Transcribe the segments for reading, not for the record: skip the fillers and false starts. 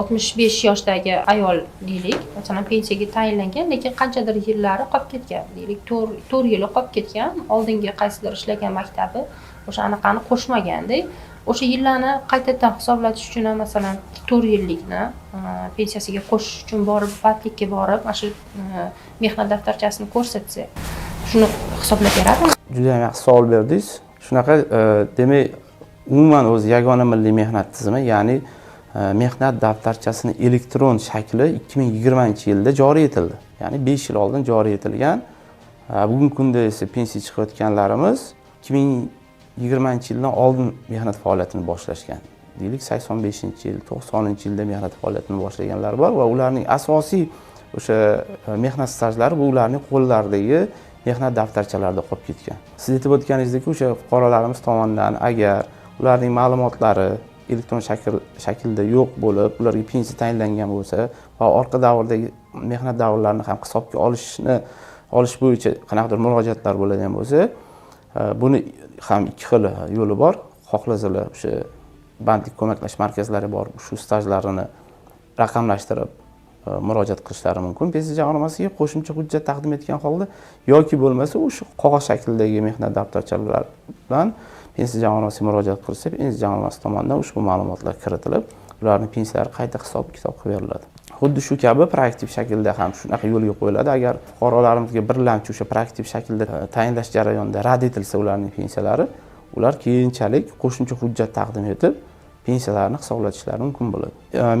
65 yoshdagi ayol deylik, masalan, pensiyaga tayinlangan, lekin qanchadir yillari qolib ketgan, deylik, 4 yili qolib ketgan, oldingi qaysidir ishlagan maktabi o'sha anaqani qo'shmaganda, o'sha yillarni qaytadan hisoblatish uchun ham, masalan, 4 yillikni pensiyasiga qo'shish uchun borib, bandlikka borib, mana shu mehnat daftarchasini ko'rsatsa, shuni hisoblab beradimi? Juda ham yaxshi savol berdingiz. Shunaqa, demak, umuman o'zi yagona milliy mehnat tizimi, ya'ni mehnat daftarchasini elektron shakli 2020-yilda joriy etildi, ya'ni 5 yil oldin joriy etilgan. Bugungi kunda esa pensiya chiqayotganlarimiz 2020-yildan oldin mehnat faoliyatini boshlashgan, deylik, 85-yil, 90-yilda mehnat faoliyatini boshlaganlar bor va ularning asosiy o'sha mehnat stajlari bu ularning qo'llaridagi mehnat daftarchalarida qolib ketgan. Siz aytib o'tganingizdek, o'sha fuqarolarimiz tomonidan agar ularning ma'lumotlari elektron shaklda yo'q bo'lib, ularga pensiya tayinlangan bo'lsa va orqa davrdagi mehnat davrlarini ham hisobga olish bo'yicha qanaqadir murojaatlar bo'ladigan bo'lsa, buni ham ikki xil yo'li bor. Xohlasalar, o'sha bandlik ko'maklash markazlariga borib, shu stajlarini raqamlashtirib, murojaat qilishlari mumkin pensiya jamg'armasiga qo'shimcha hujjat taqdim etgan holda, yoki bo'lmasa o'sha qog'oz shaklidagi mehnat daftarchalari bilan pensiya jamg'armasiga murojaat qilsa, pensiya jamg'armasi tomonidan ushbu ma'lumotlar kiritilib, ularning pensiyalari qayta hisob kitob qilib beriladi. Xuddi shu kabi proaktiv shaklda ham shunaqa yo'lga qo'yiladi. Agar fuqarolarimizga birlamchi o'sha proaktiv shaklda tayinlash jarayonida rad etilsa ularning pensiyalari, ular keyinchalik qo'shimcha hujjat taqdim etib, pensiyalarini hisoblatishlari mumkin bo'ladi.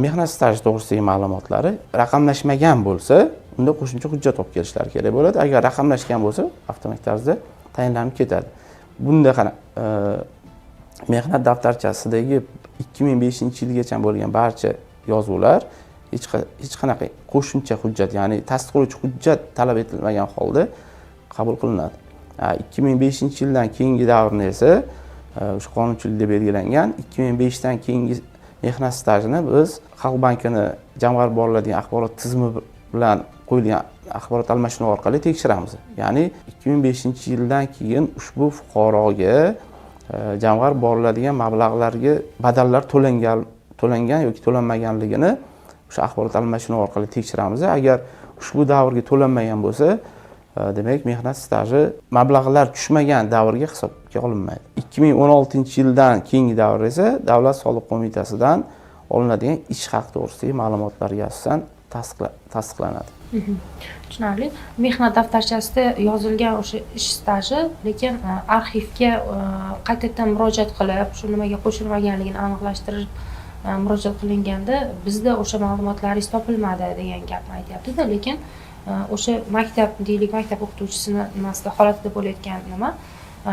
Mehnat staji to'g'risidagi ma'lumotlari raqamlashmagan bo'lsa, unda qo'shimcha hujjat olib kelishlari kerak bo'ladi. Agar raqamlashgan bo'lsa, avtomatik tarzda tayinlanib ketadi. Bunda qana mehnat daftarchasidagi 2005-yilgacha bo'lgan barcha yozuvlar hech qanaqa qo'shimcha hujjat, ya'ni tasdiqlovchi hujjat talab etilmagan holda qabul qilinadi. 2005-yildan keyingi davrni esa o'sha qonunchilikda belgilangan 2005dan keyingi mehnat stajini biz Xalq bankini jamg'arib boriladigan axborot tizimi bilan qo'yilgan axborot almashinuvi orqali tekshiramiz. Ya'ni 2005-yildan keyin ushbu fuqaroga jamg'arib boriladigan mablag'larga badallar to'langan yoki to'lanmaganligini o'sha axborot almashinuvi orqali tekshiramiz. Agar ushbu davrga to'lanmagan bo'lsa, demak, mehnat staji mablag'lar tushmagan davrga hisobga olinmaydi. 2016-yildan keyingi davr esa Davlat soliq qo'mitasidan olinadigan ish haqi to'g'risidagi ma'lumotlarga asosan tasdiqlanadi. Tushunarli. Mehnat daftarchasida yozilgan o'sha ish staji, lekin arxivga qaytadan murojaat qilib, shu nimaga qo'shilmaganligini aniqlashtirib murojaat qilinganda, bizda o'sha ma'lumotlaringiz topilmadi degan gapni aytyaptida. Lekin o'sha maktab, deylik, maktab o'qituvchisini nimasida, holatida bo'layotgan nima,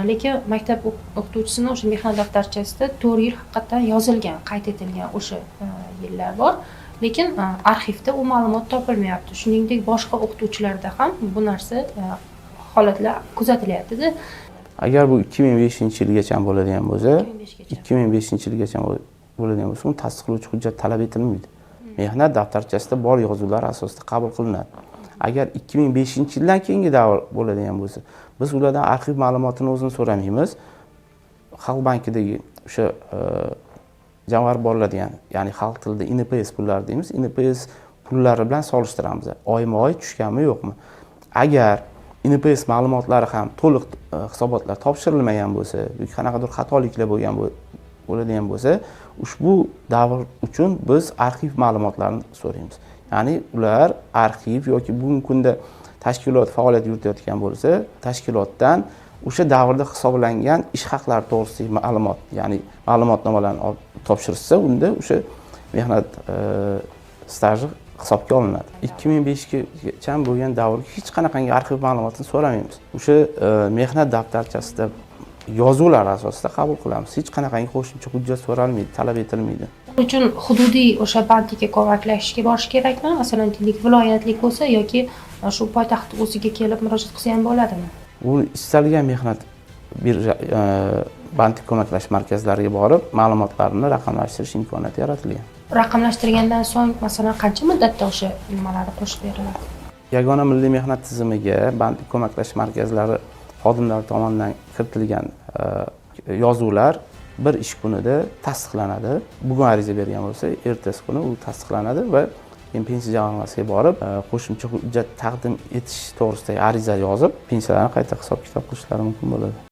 lekin maktab o'qituvchisini o'sha mehnat daftarchasida 4 yil haqiqatdan yozilgan, qayd etilgan o'sha yillar bor, lekin arxivda u ma'lumot topilmayapti. Shuningdek, boshqa o'qituvchilarda ham bu narsa, holatlar kuzatilyaptida. Agar bu 2005-yilgacha bo'ladigan bo'lsa, 2005gacha. 2005-yilgacha bo'ladigan bo'lsa, uni tasdiqlovchi hujjat talab etilmaydi. Mehnat daftarchasida bor yozuvlar asosida qabul qilinadi. Agar 2005-yildan keyingi davr bo'ladigan bo'lsa, biz ulardan arxiv ma'lumotini o'zini so'ramaymiz. Xalq bankidagi o'sha jamg'arib boriladigan, ya'ni xalq tilida НПС pullari deymiz, НПС pullari bilan solishtiramiz, oyma oy tushganmi, yo'qmi. Agar НПС ma'lumotlari ham to'liq hisobotlar topshirilmagan bo'lsa yoki qanaqadir xatoliklar bo'lgan bo'ladigan bo'lsa, ushbu davr uchun biz arxiv ma'lumotlarini so'raymiz. Ya'ni ular arxiv yoki bugungi kunda tashkilot faoliyat yuritayotgan bo'lsa, tashkilotdan o'sha davrda hisoblangan ish haqlari to'g'risidagi ma'lumot, ya'ni ma'lumotnomalarni olib topshirishsa, unda o'sha mehnat staji hisobga olinadi. 2005gacha bo'lgan davrga hech qanaqangi arxiv ma'lumotini so'ramaymiz. O'sha mehnat daftarchasida yozuvlar asosida qabul qilamiz. Hech qanaqangi qo'shimcha hujjat so'ralmaydi, talab etilmaydi. Buning uchun hududiy o'sha bandlikka ko'maklashishga borish kerakmi? Masalan, deylik, viloyatlik bo'lsa yoki shu poytaxt o'ziga kelib murojaat qilsa ham bo'ladimi? U istalgan mehnat birja, bandlik ko'maklashish markazlariga borib, ma'lumotlarni raqamlashtirish imkoniyati yaratilgan. Raqamlashtirgandan so'ng, masalan, qancha muddatda o'sha nimalarni qo'shib beriladi? Yagona milliy mehnat tizimiga bandlik ko'maklashish markazlari xodimlari tomonidan kiritilgan yozuvlar Bir ish kunida tasdiqlanadi. Bugun ariza bergan bo'lsa, ertasi kuni u tasdiqlanadi va keyin Pensiya jamg'armasiga borib, qo'shimcha hujjat taqdim etish to'g'risidagi ariza yozib, pensiyalarni qayta hisob kitob qilishlari mumkin bo'ladi.